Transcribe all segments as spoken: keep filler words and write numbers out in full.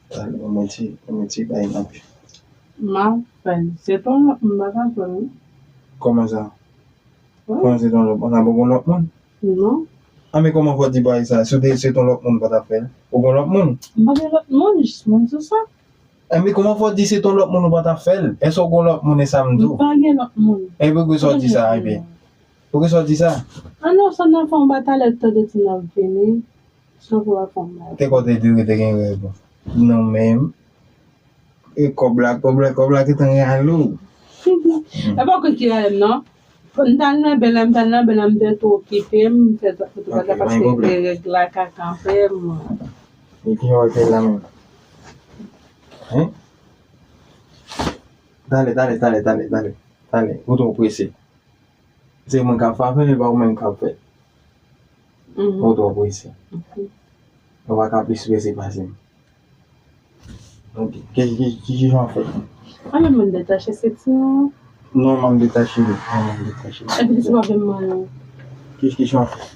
Tande, mwen ti, mwen ti bay nan pi. M ap fè l. Se pa yon lòt moun, m pa ka fè l, wi. Kòman sa? Wi. Kòman se yon lòt moun? Sa pou yon lòt moun? Non. A, men kòman fò di bagay sa? Si w te, se yon lòt moun, ou pa t ap fè l? Ou gen lòt moun? M pa gen lòt moun, jis moun sou sa. A, men kòman fò di se yon lòt moun, ou pa t ap fè l? Èske w gen lòt moun, e sa m di w? M pa gen lòt moun. E poukisa w di sa, ebyen? Poukisa w di sa? A non, sa n ap fè yon bagay talè, tande ti n ap vini. Sa pou w ap fè yon bagay. Te kote di w te gen rèv. Non, men. E kòb la, kòb la, kòb la ki tan rale w. E pa kont ki rale m, non. M t al nan bèl la, m t al nan bèl la, m te tou okipe, m fè tout bagay paske te règ la ka kanpe m. E ki jan w fè la menm? Hein? Tande, tande, tande, tande, tande, tande. Ou twò prese. Se mwen k ap fè afè, men pa ou menm k ap fè. Ou twò prese. Ou pa ka plis prese pase m. Ok. Ki, ki, ki, ki jan w fè? A, men mwen detache senti an. Non, m ap detache li. Non, m ap detache li. Epi se pa menm mwen, non. Ki, ki jan w fè?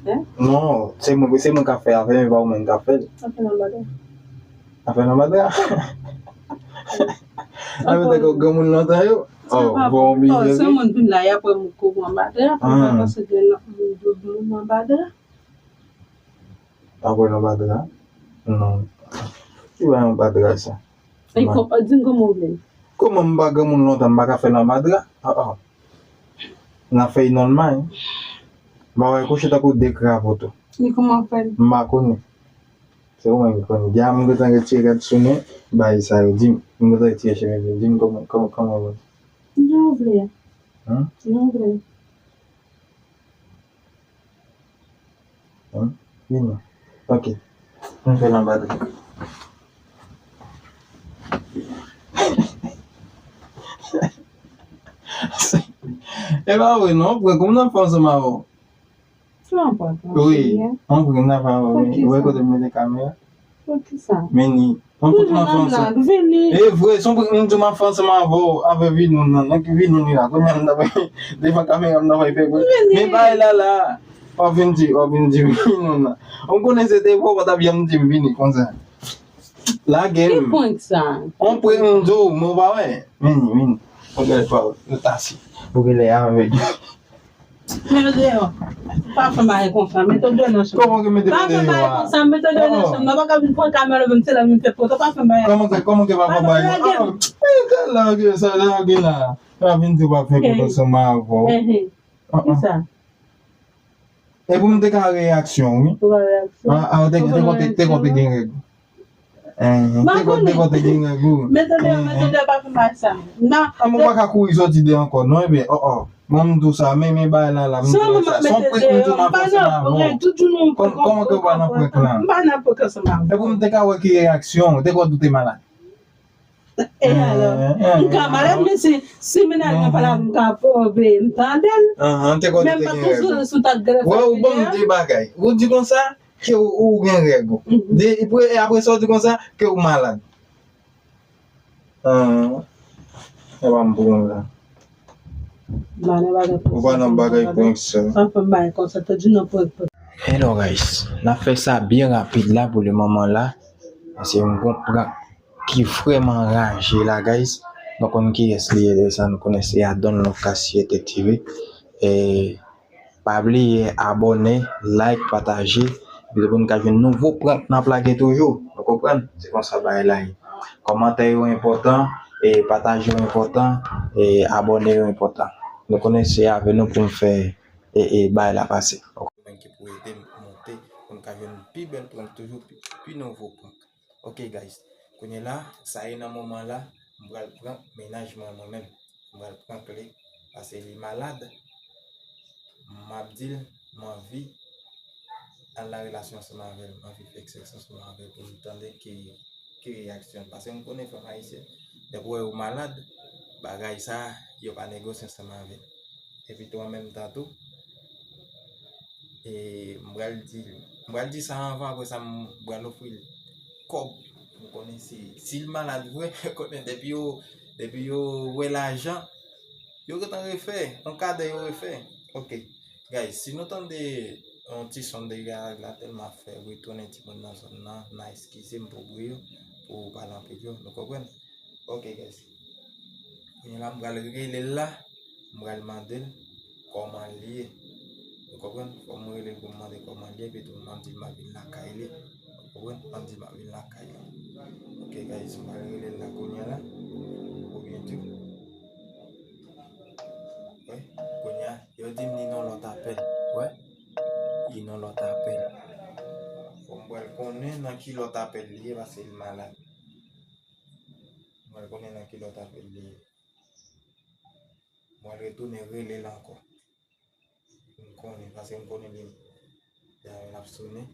Hein? Non, se mwen, se mwen k ap fè afè, men pa ou menm k ap fè l. Afè nan bade. Afè nan bade a? Afè tankou granmoun lontan yo? Oh, bon, oblije. Se moun vin la, y ap wè m kou mwen anba dra, pou sa panse gen lòt moun doudou mwen anba dra. Apre l anba dra? Non. Ki bay anba dra sa? Di m kòman w vle. Kòman m pa granmoun lontan, m pa ka fè l anba dra? Ah, ah. N a fè l nòmal. M pa wè kouche tankou de krapo tou. Men kòman w fè l? M pa konnen. Se ou menm ki konnen. Di a m gentan retire rad sou mwen, bagay sa yo. Di m, m gentan retire chemiz yo. Di m kòman, kòman, kòman w vle? Jan w vle a. Jan w vle. Vini. Ok. M fè l anba dra. E pa vre non, pran kòm nan fè ansanm avè w. Se yon prank, wi. Yon prank nan fè avè w. Ou wè kote m mete kamera? Poukisa? Meni. Yon prank nan fè ansanm. Vini. E vre, se yon prank m di w m ap fè ansanm avè w, avè Vinoun nan. Donk Vinoun li la. Kounye a m ta pral devan kamera m ta pral fè prank. Men bay la la. W ap vin di, w ap vin di Vinoun nan. Ou konnen se te vre, ou pa t ap janm di m vini konsa. Lage m. Ki prank sa? On prank m di w, men w pa wè. Vini, vini. Ou gen lè pa w, yo t asi. Ou gen lè avèg. Men yo deyò. Pa fè bagay konsa, mete w deyò nan chanm. Kòman ke mete m deyò a? Pa fè bagay konsa, mete w deyò nan chanm. Nan pa ka vin pran kamera, vin se la vin fè foto, pa fè bagay konsa. Kòman ke, kòman ke pa fè bagay konsa? Ah, men lage sa, lage la. La vin di w pa fè foto ansanm avè w. Kisa? E pou m te ka reyaksyon, wi. Pou ka reyaksyon. Ah, ah, te, te konte, te konte gen règ. Te konte, te konte gen règ, wi. Mete deyò, mete deyò, pa fè bagay sa. Nan. Ah, mwen pa ka kouri soti deyò ankò, non, ebyen, oh, oh. Mwen m di w sa, men, men bagay la, la, m di w sa. Se yon prank m di w m ap fè ansanm avè w. Kòman ke w pa nan prank la? M pa nan prank ansanm avè w. E pou m te ka wè ki reyaksyon, te konte ou te malad. E alò? M ka malad, men si, si mennaj mwen pale avè m, m ka pwouve m tande l. Menm pa tou sou, sou ta grèf. Wè, ou ban m de bagay. Ou di konsa ke ou, ou gen règ ou. De, e apre sa, ou di konsa ke ou malad. E pa m pran la. Ou pa nan bagay prank sa. Pa fè m bagay konsa, te di nan prank, prank. Hello guys, n ap fè sa byen rapid la pou le moman la. Se yon bon prank ki vrèman raje la, guys. Nou konn kiyès li ye, lè sa nou konnen se Adon Lucas T V. E pa bliye abòne, like, pataje, epi pou nou ka jwenn nouvo prank n ap lage toujou. Nou konprann? Se konsa bagay la ye. Kòmantè yo enpòtan, e pataje yo enpòtan, e abòne yo enpòtan. Nou konnen se avè nou pou n fè e, e bagay la pase. Mwen ki pou ede m monte, pou n ka jwenn pi bèl prank toujou, pi, pi nouvo prank. Ok, guys. Kounye la, sa ye nan moman la, m pral prank mennaj mwen, mwen menm. M pral prank li, paske li malad. M ap di l, m anvi al nan relasyon ansanm avè l, m anvi fè sèks ansanm avè l pou m tande ki, ki reyaksyon l. Paske m konnen fanm ayisyen, depi w wè yo malad, bagay sa, yo pa negosye ansanm avè l. Epi tou, an menm tan tou, e, m pral di, m pral di sa anvan, apre sa, m pral ofri l kòb. M konnen si, si l malad vre, konnen depi yo, depi yo wè lajan, yo gentan refè, yon kadè yo refè. Ok, guys, si nou tande yon ti son degayaj la, tèlman ap fè ri tounen timoun nan zòn nan, n a eskize m pou bri yo. pou pale anpil yo, nou konprann? Ok, guys. Kounye a la, m pral rele l la, m pral mande l kòman l ye. Nou konprann? Fò m rele l pou m mande kòman l ye, epi tou m ap di l m ap vin lakay li. Nou konprann? M ap di l m ap vin lakay li. Ok, guys, m pral rele l la kounye a la. Oubyen tou. Wè, kounye a, yo di m li nan lòt apèl. Wè, li nan lòt apèl. Fò m pral konnen nan ki lòt apèl li ye, paske li malad. M pral konnen nan ki lòt apèl li ye. M pral retounen rele l ankò. M konnen, paske m konnen li. Dayè l ap sonnen.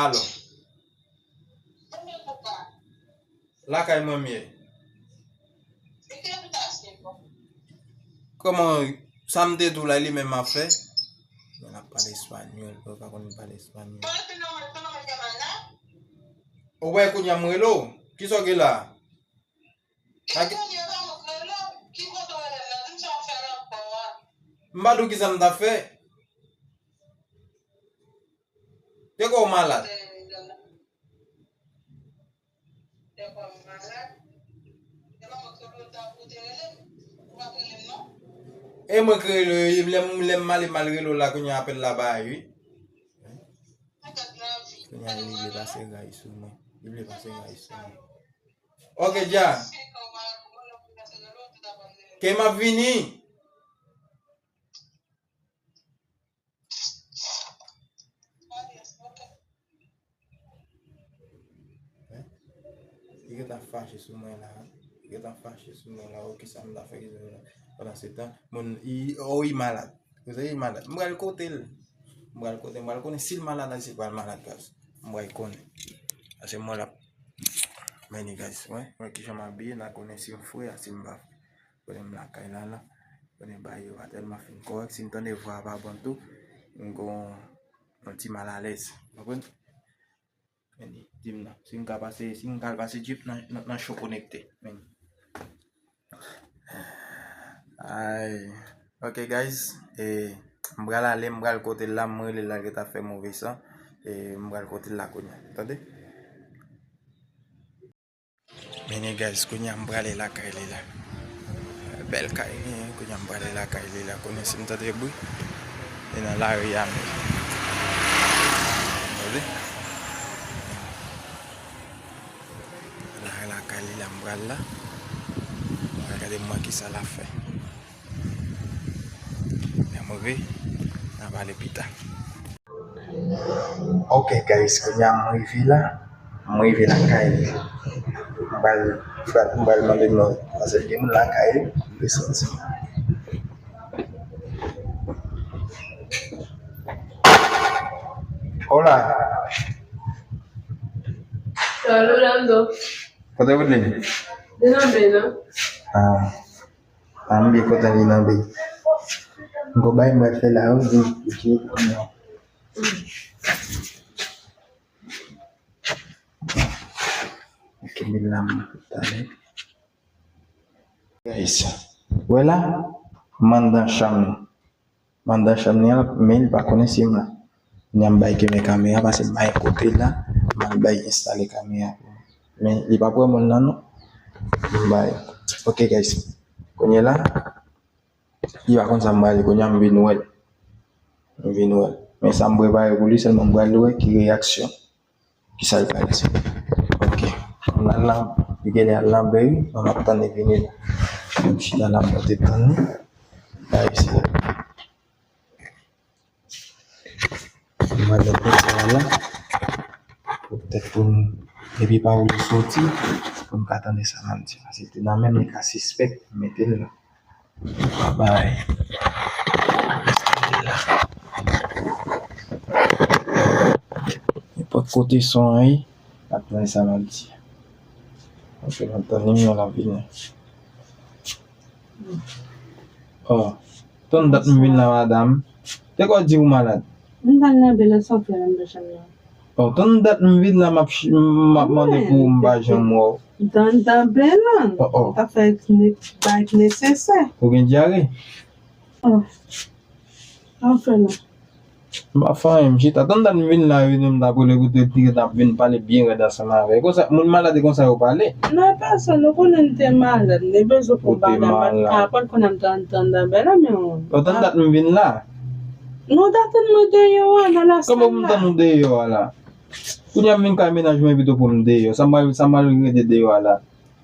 Alo. Lakay mwen m ye. Kòman sa m te di w la, li menm m ap fè? Men l ap pale espanyòl, ou pa konn pale espanyòl. Ou wè kounye a m rele w? Kisa w gen la? Ak- M pa di w kisa m ta fè. Te kwè w malad. E mwen k rele w, lè m, lè m ale m al rele w la, kounye a apèl la bay, wi. Kounye a li vle pase ray sou mwen. Li vle pase ray sou mwen. Ok, dja. Ke m ap vini. Li gentan fache sou mwen la. Li gentan fache sou mwen la. Ok, sa m ta fè ki la. Pandan se tan, moun, i, oh, i malad. Kote i malad? M pral kote l. M pral kote, m pral konnen si l malad, si l pral malad, guys. M pral konnen. Paske mwen la. Men, guys, wè, wè kijan m abiye, n a konnen si m fre, si m pa fre. Konnen m lakay la, la. Konnen bagay yo pa tèlman fin kòrèk. Si m tande vwa a pa bon tou, m gon yon ti malalèz. Konprann? Men, di m nan. Si m ka pase, si m ka al pase Jeep nan, nan, nan cho konekte. Men. Ay. Ok, guys. E, m pral ale, m pral kote l la, m rele l la, l gentan fè move san. E, m pral kote l la kounye a. Tande? Men, guys, kounye a m prale lakay li la. Bèl kay li, kounye a m prale lakay li la. Konnen si m tande bri, e nan lari a m ye. Tande? La, lakay li la m pral la. Mwen gade mwen kisa l ap fè. Lè m rive, n a pale pita. Ok, guys, kounye a m rive la. M rive lakay li. M pral, m pral, m pral mande non. Paske gen moun lakay li, m vle soti. Hola. Saludando. Kote w vle? Nan men nan. Ah. Ah, m byen kontan li nan byen. M gon bagay m pral fè la, wi, vin, vin, vin. Kenbe la, m talè. Guys, wè la, m anndan chanm nan. M anndan chanm nan, men li pa konnen si m la. Kounye a m bay kenbe kamera, pase m bay kote l la, m al bay enstale kamera pou mwen. Men li p ap wè moun nan non. M bay. Ok, guys. Kounye la, li pa konn sa m prale, kounye a m vin wè l. M vin wè l. Men sa m prepare pou li, sèlman m pral wè ki reyaksyon. Kisa l pral di? Ok. M al la, li genlè al nan bèy, mwen m ap tann li vini la. M chita la, m rete tann li. Bay sa. M al met sa la. Poutèt pou m, epi pa oule soti, pou m ka tande sa m ap di. Paske te nan men m, li ka sispèk, m mete l la. Babay. Nenpòt kote son an ye, n ap tande sa l ap di. Ok, n ap tann li, men l ap vini. Oh, tann dat m vin la, madanm. Te kwè w di ou malad? M pral nan bèl, sa w fè anndan chanm nan? Oh, tann dat m vin la, m ap ch-, m ap mande pou ou, m pa janm wè w. M t anndan bèl. Oh, oh. M t ap fè ne-, bagay ki nesesè. Ou gen dyare? Oh. Sa w fè la? M pa fè anyen, m chita. Tann dat m vin la, wi, nou m t ap rele pou te di ke n ap vin pale byen rèd ansanm avè l. Konsa, moun malad e konsa yo pale. Non, e pa sa, nou konnen n te malad, n te bezwen pran bagay, m pa t konn ap tann, tann nan bèl, men. Tann dat m vin la. Nou t ap tann mwen deyò a, nan lasal la. Kòman pou m tann ou deyò a la? Kounye a m vin kay mennaj mwen, pito pou m deyò. Sa m pral, sa m pral rete deyò a la?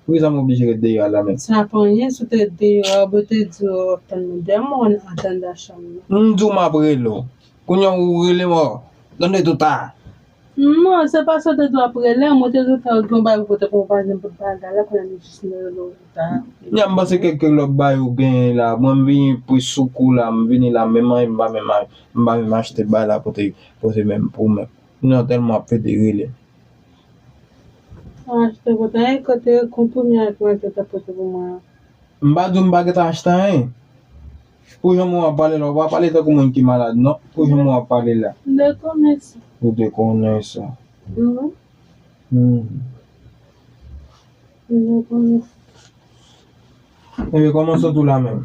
Poukisa m oblije ret deyò a la menm? Sa pa anyen, si w te ret deyò a, ou te di w ap tann mwen deyò, mwen andan chanm nan. M di w m ap rele w. Kounye a ou rele m, o, donde tu estás? Non, se pa sa w te di w ap rele m, ou te di w fè yon bagay pou te pou w pa nenpòt bagay la, kounye a m jis rele w ta. Kounye a m panse kèk lòt bagay ou genyen la, mwen m vini pri sou kou la, m vini la, menm anyen m pa menm, m pa menm achte bagay la pote, pote menm pou menm. Kounye a tèlman ap fè de rele. Ou achte pote anyen kote konprime ak mwen te ta pote pou mwen an. M pa di w m pa gentan achte anyen. Pou jan mwen w ap pale la, ou pa pale tankou moun ki malad, non. Pou jan mwen w ap pale la. M te konnen sa. Ou te konnen sa. Mhm. Hmm. M te konnen sa. Ebyen, kòman w santi w la menm?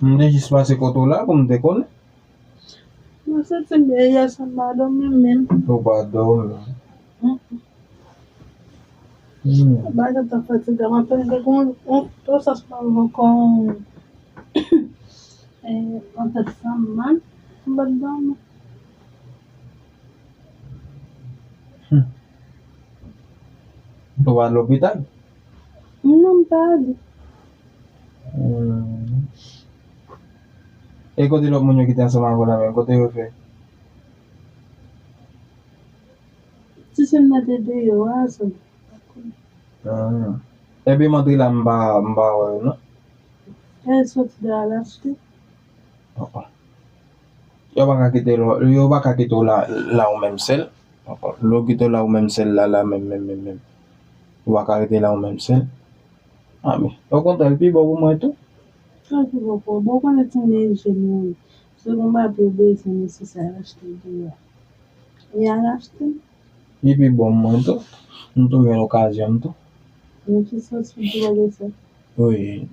M te jis pase kote w la pou m te konnen. Mwen santi m byen yè swa, m pa dòmi menm. Ou pa dòmi? Mm. Hmm. M pa gentan fatige, m apenn te gen yon, yon, yon sas pa m ankò, eh, yon tèt fè m mal, m pa t dòmi. Hmm. Ou pa al lopital? Non, m pa ale. Hmm. E kote lòt moun yo ki te ansanm avè w la menm, kote yo fè? Ti sè m nan te deyò a, sa m pa konn. Ah. Epi m antre la, m pa, m pa wè yo, non? E soti deyò al achte. Oh, oh. Yo pa ka kite w, yo pa ka kite w la, la ou menm sèl. Oh, oh. Lè yo kite w la ou menm sèl la, la menm, menm, menm, menm. Yo pa ka rete la ou menm sèl. Ah, men, okontrè, li pi bon pou mwen tou. Sa pi bon pou ou? Bon, ou konnen ti moun jèn yo ye. Se yon bagay pou yo bezwen nesesè al achte deyò. E al achte. Li pi bon pou mwen tou. M tou jwenn okazyon m tou. Nan ki sans ou di bagay sa? Wi.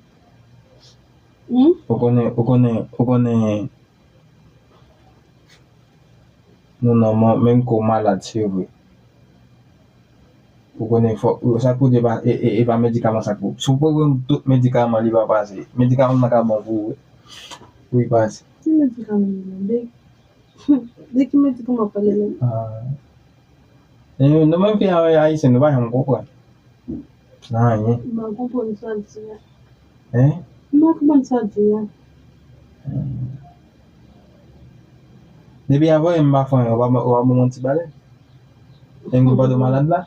Hmm? Ou konnen, ou konnen, ou konnen, nou nan mò, menm ke w malad, se vre. Ou konnen, fò, sa k pou di, e pa, e, e, e pa medikaman sa k pou. Si w pran tout medikaman, li pa pase. Medikaman nan ka bon pou ou, wi. Pou li pase. Ki medikaman li ye? De, de ki medikaman w ap pale la? Ah. E, nou menm ki Ayisyen, nou pa janm konprann. Anyen. M pa konprann sa w di a. Hein? M pa konprann sa w di a. Hmm. Depi avanyè m pa fè anyen, w pa, w pa ban m yon ti balèn? Engo pa do malad la?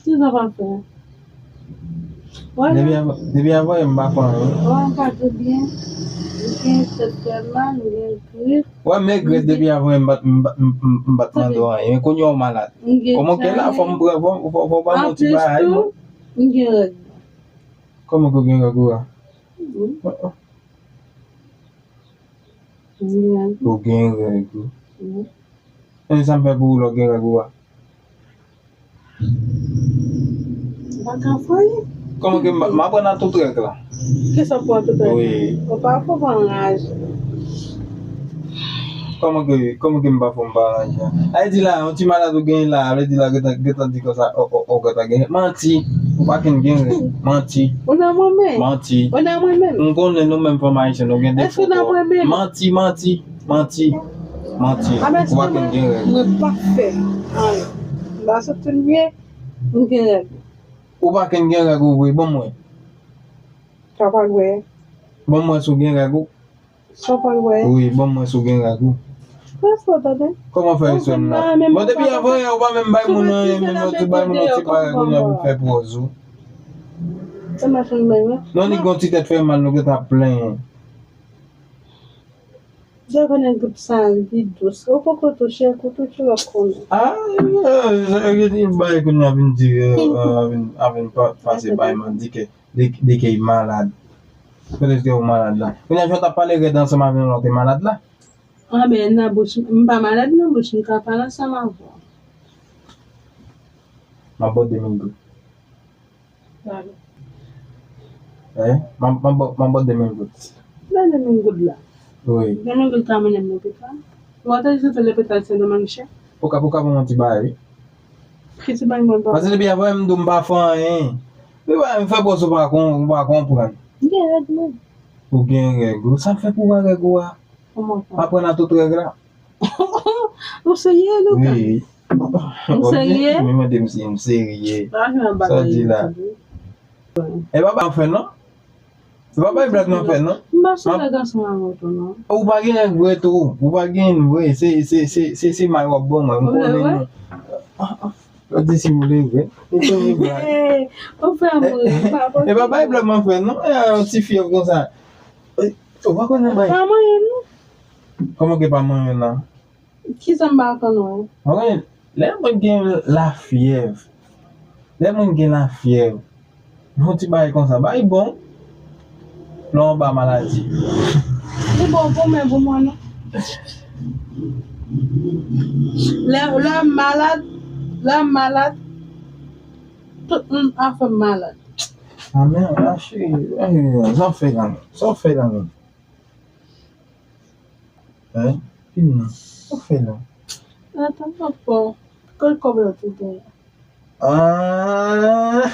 Ki sa w pa fè? Depi avanyè m pa fè anyen. Wè, m pa tou byen. M gen tèt fè mal, m gen grip. Wè, men grip depi avanyè m pa t, m pa, m, m, m pa t mande w anyen. Men kounye a w malad. Kòman ke la, fò m pran, fò, fò, fò w ban m yon ti bagay, non? M gen règ. Kòman ke w gen règ ou a? Wi. Ou gen règ ou. Wi. E sa m fè pou ou lè w gen règ ou a? M pa ka fè anyen. Kòman ke m, m aprann a tout règ la? Kisa pou a tout règ? Wi. Ou pa fò pa anraje. Kòman ke, kòman ke m pa fò m pa anraje? A vle di la, yon ti malad ou genyen la, a vle di la, gentan, gentan di konsa, o, o, o, gentan genyen. Manti. Ou pa konn gen règ. Manti. Ou nan mwen menm? Manti. Ou nan mwen menm? M konnen nou menm fanm ayisyen, nou gen defo twòp. Èske ou nan mwen menm? Manti, manti. Manti. Manti. Ou pa konn gen règ. Mwen pa fè anyen. M pa sot fin vye, m gen règ. Ou pa konn gen règ ou vre, ban m wè. Sa pa wè. Ban m wè si w gen règ ou. Sa pa wè. Wi, ban m wè si w gen règ ou. Kòman fè respè m nan? Bon, depi avanyè, ou pa menm bay moun anyen, menm yon ti bay moun yon ti bagay, kounye a pou fè pòz ou. Non, li gon ti tèt fè mal, nou gentan ap plenyen. Ou konnen gwoup sa li dous. Ou poko touche, kou touche w ap konnen. Ah, e, e, e, bay kounye a vin di, e, a vin, a vin pa, pase bay mandike, di, di ke li malad. Kote w malad la? Kounye a jan w t ap pale rèd ansanm avè yon lòt malad la. Ah, ben, nan bouch, m pa malad nan bouch, m ka pale ansanm avè w. M ap ba w de mil goud. Hein? M ap, m ap ba w, m ap ba w de mil goud. Ba de mil goud la. Wi. De mil goud ka mennen m lopital? Ou pa ta di tande repete sa nan manchè? Ou ka, ou ka ban mwen ti bagay, wi. Ki ti bagay mwen ba? Paske depi avan, m di w m pa fè anyen. Depi avan, m fè pòz ou pa kon, ou pa konprann. M gen règ mwen. Ou gen règ ou. Sa fè pou w wè règ ou a. Kòman sa? Pa pran nan tout règ la. Ou serye, Luka? Wi. Ou serye? Ou mande m si m serye. Sa w di la? E pa bay m fè non. E pa bay blag m ap fè non. M pa sou lè gason avè w tou non. Ou pa gen règ vre tou. Ou pa gen vre. Se, se, se, se, se may w ap ban mwen. M konnen nou. Ou disimile vre. Ou konnen blag. Ou fè mouri. E pa bay blag m ap fè non. E yon ti fyèv konsa. Ou pa konnen bay. Pa manyen non. Kòman ke pa manyen la? Kisa m pa konn wè? Mwen, lè mwen gen lafyèv, lè mwen gen lafyèv, yon ti bagay konsa, bay bon, lè w anba maladi. Li bon pou mwen, pou mwen, non. Lè, lè m malad, lè m malad, tout moun ap fè m malad. Amèn, a cheri, sa w fè la menm? Sa w fè la menm? Hein? Fin nan. Ou fè la. Atann, papa. Kot kòb la te gen? Ah,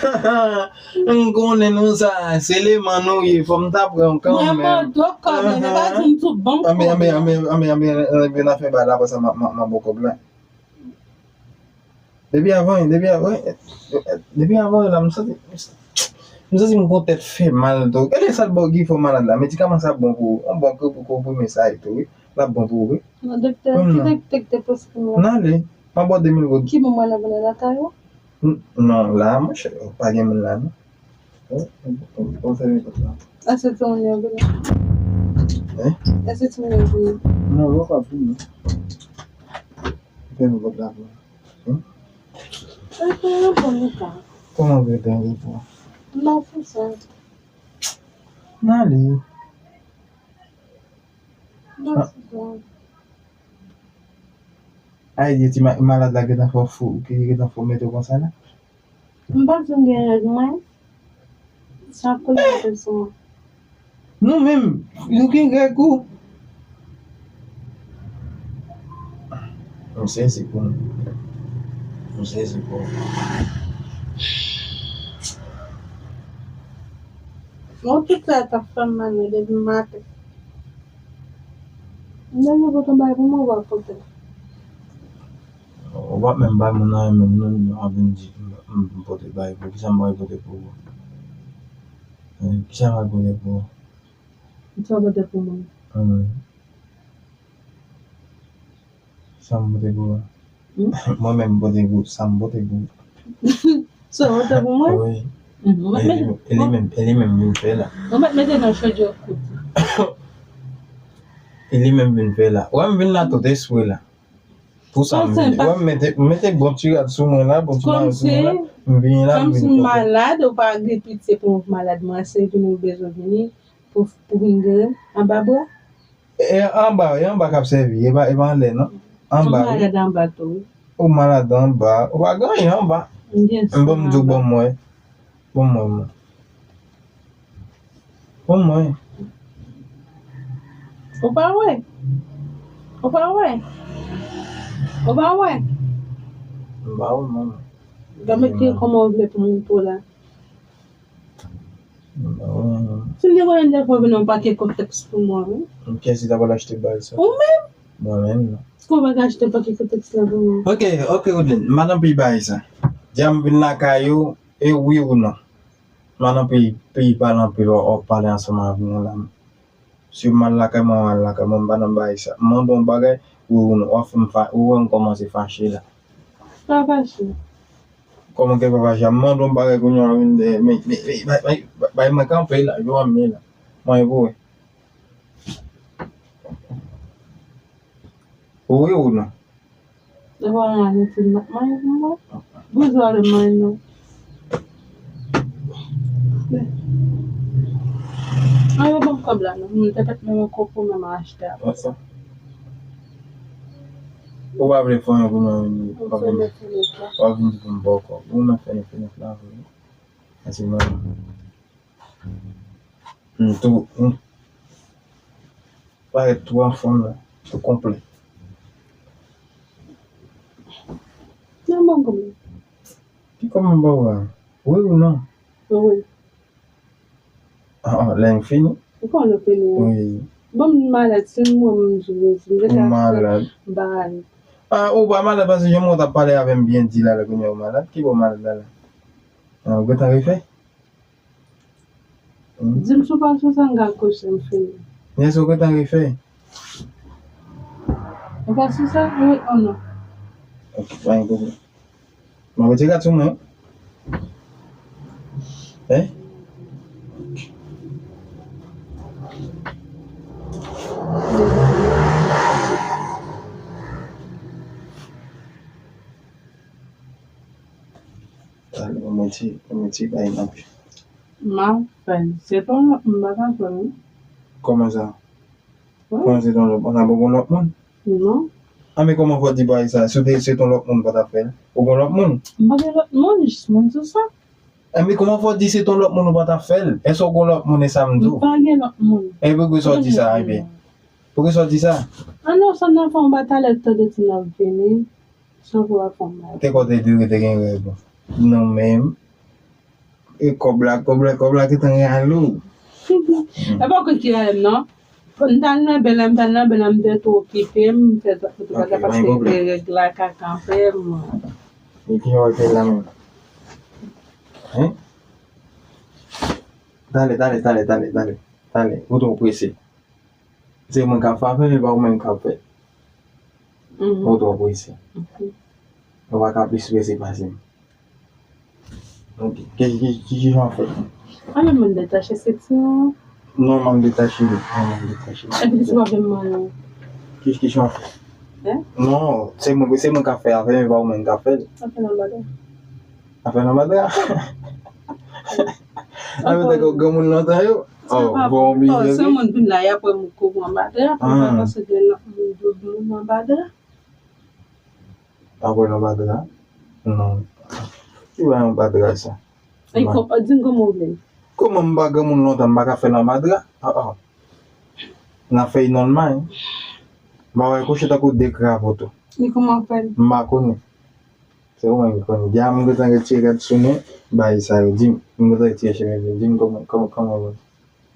m konnen nou sa, se leman nou ye, fò m ta pran kanmenm. Mwen mande w kòb la, men pa di m sou bank. Anben, anben, anben, anben, anben, anben, anben, n a fè bagay la, apre sa, m a, m a, m a ba w kòb la. Depi avan, depi avan, depi avan la, m santi, m santi m gon tèt fè mal tou. Gade sa l ba w ki fè w malad la. Medikaman sa bon pou ou. Yon bon kou pou konprime sa e tou, wi. L ap bon pou ou, wi. Non, doktè, ki doktè ki te preskrib la? N ale. M ap ba w de mil goud. Ki bon mwen la vin lakay ou? N-, non, la, monchè, pa gen moun la, non. Èske timoun yo vini? Hein? Èske timoun yo vini? Non, yo pa vini. Fèmen pòt la pou mwen. Hein? Kòman w vle te reponn? Non, pou sa. N ale. Non, pou sa. Ay, di ti ma-, malad la gentan fè w fou, ki gentan fè w mete w konsa la? M pa di m gen règ mwen. Sa koule anpil sou mwen. Nou menm, nou gen règ ou. M sezi pou nou. M sezi pou nou. Mwen tout sa t ap fè m mal depi maten. M ta gen pote bay pou mwen, w ap pote. Ou p ap menm bay moun nan, menm nou, nou ap vin di m, m pote bay pou. Kisa m pral pote pou ou? Hein, kisa m pral pote pou ou? Kisa w pote pou mwen? Hmm. Sa m pote pou ou? Hmm? Mwen menm m pote pou ou. Sa m pote pou ou? Sa w pote pou mwen? Wi. Hmm, ou mèt mete, e li menm, e li menm vin fè la. Ou mèt mete nan chodyè kout. E li menm vin fè la. Ou wè m vin la tout espre la. Pou sa m vin. Ou wè m mete, m mete bon ti rad sou mwen la, bon ti mayo sou mwen la. M vin la, m vin kote. Kòmsi m malad, ou pa gen pitye pou m malad, mwen se vin ou bezwen vini pou, pou vin geri anba bra. E anba, e anba k ap sèvi, e pa, e pa anlè non. Anba, wi. Ou malad anba tou, wi. Ou malad anba, ou pa gen anyen anba. M ban m di w, ban m wè. Ban m wè, mwen. Ban m wè. Ou pa wè? Ou pa wè? Ou pa wè? M pa wè, manman. Gade kòman w vle pou m pou la. Si m te konnen m te fè vin yon pakèt kòb tèks pou mwen, wi. Kiyès ki ta pral achte bal sa? Ou menm? Mwen menm, non. Kou w pa ka achte pakèt kòb tèks la pou mwen? Ok, ok, Woodline. M pa nan peyi bagay sa. Di a m vin lakay ou, e wi ou non? M pa nan peyi, peyi pale anpil, w ap pale ansanm avè mwen la. Si m al lakay mwen, m al lakay mwen, m pa nan bagay sa. M mande yon bagay, wi ou non? W ap fè m fa-, ou wè m kòmanse fache la. Pa fache. Kòman ke papa Jean mande yon bagay kounye a, vin de, men, men, men, bay, bay, bay mwen kanpe la, yo ap men la. Mwen pou wè. Ou wi ou non? Depi w ap manje ti manje pou mwen. Bouzen ale manje non. Mwen yo ban m kòb la non. Mwen te pèt menm yon kòb pou mwen achte apre sa. Ou pa vle fè yon kounye a, w ap vin, w ap vin di pou m ba w kòb. Ou menm fè nèf nèf la vre. Sa se mwen. M tou, m parèt tou anfòm la, tou konplè. Ban m kòb la. Ki kòb m ba w a? Wi ou non? Wi. Ah, ah, lè m fini? Ou konnen fini. Wi. Ban m malèt, si m wè m di w, m deja malad. M pa ale. Ah, ou pa malad paske jan mwen t ap pale avè m byen di la, lè kounye a ou malad. Ki bò malad la la? Ah, ou gentan refè? Hmm? Di m sou pa sou sa, m ka kouche, m fini. Yes, ou gentan refè? Ou pa sou sa? Wi ou non? Ok, pa gen pwoblèm. M ap retire kat sou mwen. Hein? Tande, mwen ti, mwen ti bay nan pi. M ap fè l. Se pa m pa ka fè l. Kòman sa? Wi. Kòman se ton lòt moun? An, bon, gon lòt moun? Non. Anben kòman fò w di bagay sa? Si w te, se ton lòt moun ou pa t ap fè l? Ou gon lòt moun? M pa gen lòt moun, jis moun sou sa. Anben kòman fò w di se ton lòt moun ou pa t ap fè l? Èske w gon lòt moun e sa m di w? M pa gen lòt moun. E poukisa w di sa, anben? Poukisa w di sa? An non, sa n ap fè yon bagay talè, tande ti n ap vini. Sa pou w ap fè yon bagay. Te kote di w te gen règ ou. Non menm. E kòb la, kòb la, kòb la ki tan gen alou. E pa kwè ki rèl non. M t al nan bèl la, m t al nan bèl la, m te tou okipe m, m fè tout bagay paske règ la ka kanpe m. E ki wè fè la menm? Hein? Tande, tande, tande, tande, tande. Tande, ou twò prese. Se mwen k ap fè afè m, e pa ou menm k ap fè l. Mhm. Ou twò prese. Ok. Ou pa ka plis prese pase m. Ok. Ki, ki, ki, ki jan w fè? Anben mwen detache senti an. Non, m ap detache li. Non, m ap detache li. Epi se pa menm mwen non. Ki, ki jan w fè? Hein? Non, se mwen, se mwen k ap fè afè m, e pa ou menm k ap fè l. Afè nan bada. Afè nan bada? Afè nan bada. Afè nan bada. Afè nan bada. Oh, bon, oh, se moun vin la, y ap wè m kou anba tè, apre m pa panse gen lòt moun dòmi anba tè. Apre anba tè? Non. Ki bay anba tè sa? Ay, di m kòman w vle. Kòman m pa granmoun lontan, m pa ka fè l anba tè? Ah, ah. N ap fè l nòmal. M pa wè kouche tankou de krapo tou. E kòman w fè l? M pa konnen. Se ou menm ki konnen. Di a m gentan retire rad sou mwen, bay sa yo. Di m, m gentan retire chemiz yo. Di m kòman, kòman, kòman w wè?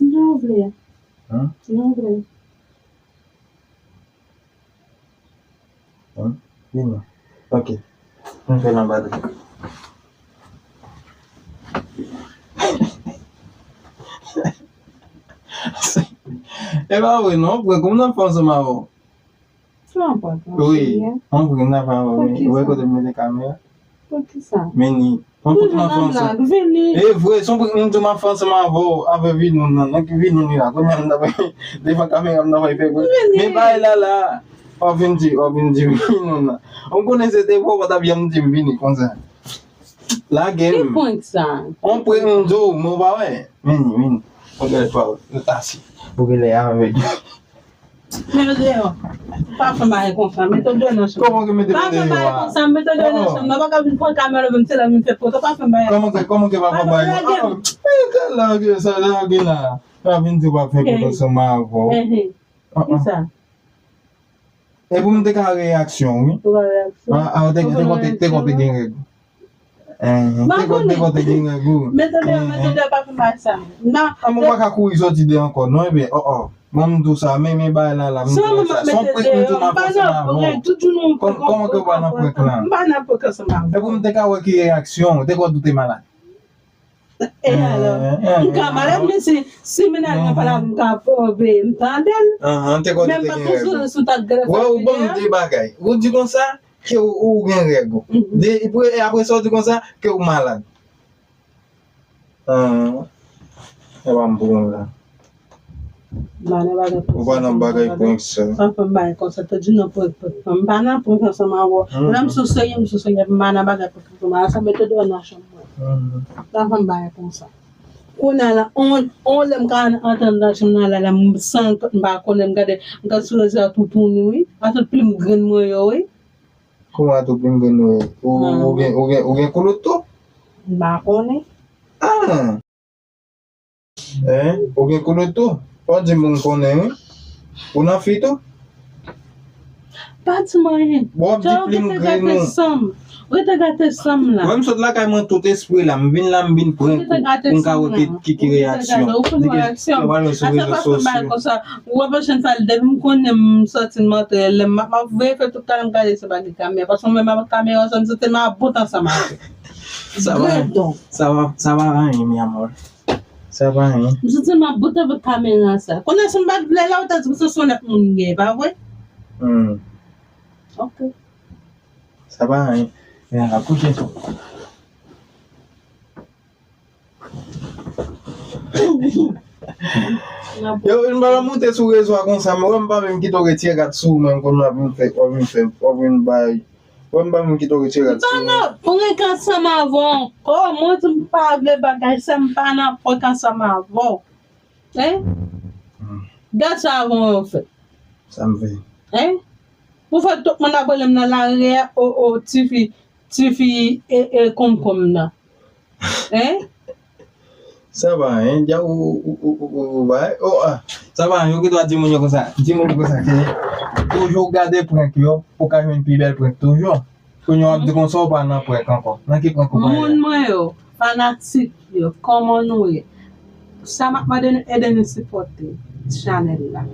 Jan w vle. Hein? Jan w vle. Hein? Vini. Ok. M fè l anba tè. E pa vre non, pran kou m nan fè ansanm avè w. Sa anpòtan. Wi, anpil nan pa wè, men ou wè kote m mete kamera? Poukisa? Men ni, anpil nan fè ansanm. Vini. E vre, se yon prank m di w m ap fè ansanm avè w, avè Vinoun nan, nan ki Vinoun li la, kounye a m ta pral, devan kamera m ta pral fè prank. Vini. Men bay la la, w ap vin di, w ap vin di Vinoun nan. Ou konnen se te vre, w pa t ap janm di m vini konsa. Lage m. Ki prank sa? On prank m di w, men w pa wè. Vini, vini. Ou genlè pa wè. Ou ta si. Ou genlè avèg. Mete w deyò. Pa fè bagay konsa. Mete w deyò nan chanm. Kòman ke mete m deyò a? Pa fè bagay konsa. Mete w deyò nan chanm nan. Pa ka vin pran kamera vin se la vin fè foto. Pa fè bagay konsa. Kòman ke, kòman ke pa fè bagay? Pa fè bagay. Ah, men lage sa, lage la. Pa vin di w pa fè foto ansanm avè w. Kisa? E pou m te ka reyaksyon, wi. Ou ka reyaksyon? Ah, ah, te, te konte, te konte gen règ. Eh, te konte, te konte gen règ, wi. Mete deyò, mete deyò, pa fè bagay sa. Ah, mwen pa ka kouri soti deyò ankò, non, ebyen, oh, oh. Mwen, m di w sa, men, men bagay la, la, m di w sa. Se yon prank m di w m ap fè ansanm avè w. Kòm, kòman ke w pa nan prank la? M pa nan prank ansanm avè w. E pou m te ka wè ki reyaksyon, te konte ou te malad. E alò, m ka malad, men si, si mennaj mwen pa la, m ka pwouve, m tande l. Anhan, te konn te gen règ ou. Wè, ou ban m de bagay. Ou di konsa ke ou, ou gen règ ou. De, e apre sa, ou di konsa ke ou malad. Anhan. E pa m pou mwen la. M pa nan bagay prank sa. Ou pa nan bagay prank sa. Pa fè m bagay konsa, te di non prank, prank, prank. M pa nan prank ansanm avè w. Lè m sou serye, m sou serye, m pa nan bagay prank ansanm avè w. Sa mete deyò nan chanm mwen. Pa fè m bagay konsa. Kounye a la, on, on lè m ka antre nan chanm nan la, la, m san m pa konnen, m gade, m gade sou rezo a tou tounen, wi. A tout plim grenn mwen yo, wi. Kouman tou plim grenn mwen yo? Ou, ou gen, ou gen, ou gen koulout tou? M pa konnen. Ah! Hein? Ou gen koulè tou? Fò di moun konnen, wi. Ou nan fi tou? Pa di m anyen. Bon, w ap di plim grenn ou. Rete gate san m la. Wè m sot lakay mwen tout espre la, m vin la, m vin prank ou pou m ka wè ki, ki, ki reyaksyon. Ou konn reyaksyon. Li gen, li pral wè sou rezo sosyo. Ou wè pwochèn fwa depi m konnen m sòti m antre, lè m ap, m ap veye fè tout tan m gade se pa gen kamera. Paske mwen menm avèk kamera sa m santi m ap bout ansanm avè. Sa va, sa va, sa va anyen, mi amor. Sa va anyen. M santi m ap bout avèk kamera sa. Konnen si m pa t vle la, ou ta di m se yon lòt moun gen, pa vre? Hmm. Ok. Sa pa anyen. Men al kouche sou. Yo, m pa moute sou rezo a konsa, men wè m pa menm kite w retire gad sou ou, men m konn w ap vin fè, w ap vin fè, w ap vin bay. Wè m pa menm kite w retire gad sou ou. Non, non, prank ansanm avè w ankò. Mwen di m pa vle bagay sa, m pa nan prank ansanm avè w. Hein? Hmm. Gad sa avè w yo fè. Sa m fè? Hein? Pou fè tout moun ap rele m nan lari a, o, o, tifi, tifi, e, e, konkonm nan. Hein? Sa pa anyen, dja ou, ou, ou, ou, ou, ou bay. Oh, ah. Sa pa anyen, ou gen dwa di moun yo konsa. Di moun yo konsa ke toujou gade prank yo, pou ka jwenn pi bèl prank toujou. Kounye a w ap di konsa ou pa nan prank ankò. Nan ki prank ou pa ye? Moun mwen yo, fanatik yo, kòman nou ye? Sa m ap mande nou, ede nou sipòte chanèl la.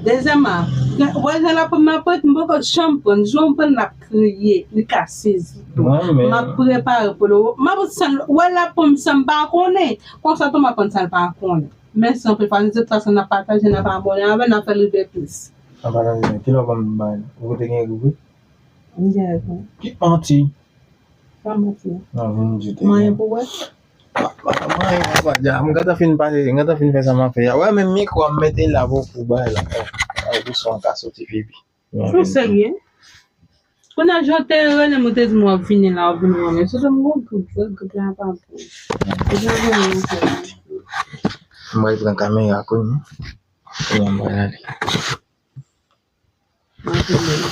Dezyèmman, wè jan l ap pran m nan prank, m poko janm pran l. Jou m pran l, l ap kriye, li ka sezi tou. M ap prepare pou li. M ap san, wè l ap pran m san m pa konnen. Konsa tou m ap pran sa l pa konnen. Mèsi anpil, fanatik, paske n ap pataje, n ap abòne avè n, n ap fè l rive plis. N ap pataje, kilè w ban m bay la? Ou te gen ribrik? M gen ribrik. Ki manti? Pa manti. Nan vin di te. Manyen pou wè? Pa, pa, manyen, papa, dja. M gentan fin pale, m gentan fin fè sa m ap fè a. Wè, men mikwo a m mete la pou, pou bay la. Ay, pou son ka soti pipi. Ou serye? Kounye a, jan w te rele m, ou te di m w ap vini la, w ap vini wè m. Se te m gon gwoup, gwoup la pa pou. Ou te rele m, ou te rele m. M pral pran kamera kounye a. Kounye a, m pral ale. M ap vini.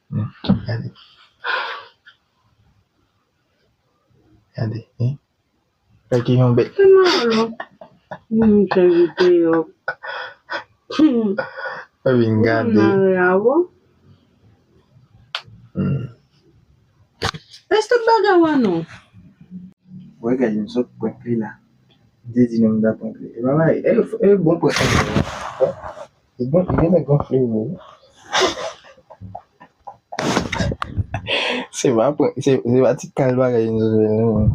Hmm, gade. Gade, hein? Fè ki yon bèt. Se mwen, non. Moun te rete yo. Fè vin gade. Moun nan reyavo. Hmm. Èske bagay wè non? Wè, gade, m sot prank li la. M te di nou m ta prank li. E pa bagay, e, e bon prank li. E bon, li genlè gonfle vre wi. Se pa prank, se, se pa ti kal bagay nou fè non.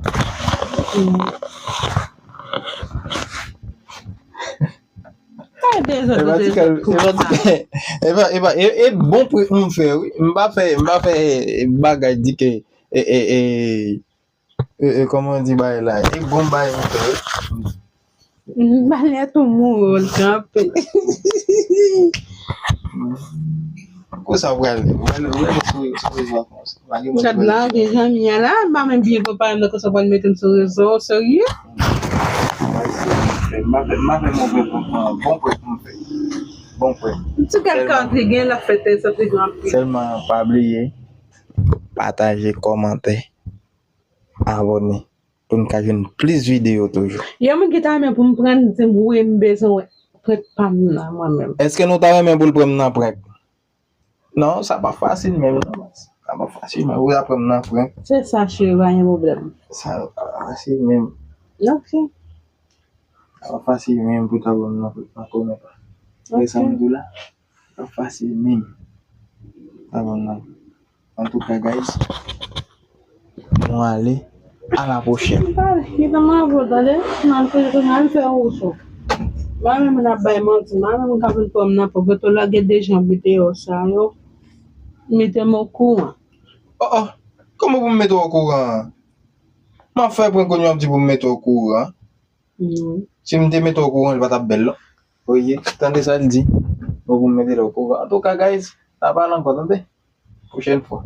E pa ti kal, e pa ti kal, e pa, e pa, e, e bon prank m fè wi. M pa fè, m pa fè bagay di ke, e, e, e, E, e, kòman di bagay la? E bon bagay m fè wi. Malè tou mouri, l kanpe. Konsa w prale, w prale, w prale sou, sou rezo a konsa. Chat la, gen zanmi a la, m pa menm byen prepare m nan konsa w pral mete m sou rezo, serye? M pa fè, m pa fè move prank, bon prank m fè. Bon prank. Ti kal kant li gen, l ap fè tèt sa pi gran pi. Sèlman pa bliye, pataje, kòmante. Abòne pou n ka jwenn plis videyo toujou. Yon moun ki ta renmen pou m pran l, di m wi, m bezwen wè prank pa m nan mwen menm. Èske nou ta renmen pou l pran m nan prank? Non, sa pa fasil menm non. Sa pa fasil menm. Ou ta pran m nan prank. Se sa, cheri, pa gen pwoblèm. Sa pa fasil menm. Ok. Sa pa fasil menm pou ta pran m nan prank ankò menm. Ok. Wè sa m di w la? Pa fasil menm. Pa bon non. Antouka, guys, nou ale. A la pwochèn. Kite m avè w, tande? Nan fè, nan fè woso. Pa menm moun ap bay manti, pa menm moun k ap vin pran m nan pòv, yo tou lage dejan videyo sa yo. Mete m okouran. Oh, oh. Kòman pou m mete w okouran? M ap fè prank kounye a, w ap di pou m mete w okouran. Si m te mete w okouran, li pa t ap bèl, non. Oye, tande sa l di. Bon, pou m mete l okouran. Antouka, guys, n a pale ankò, tande. Pwochèn fwa.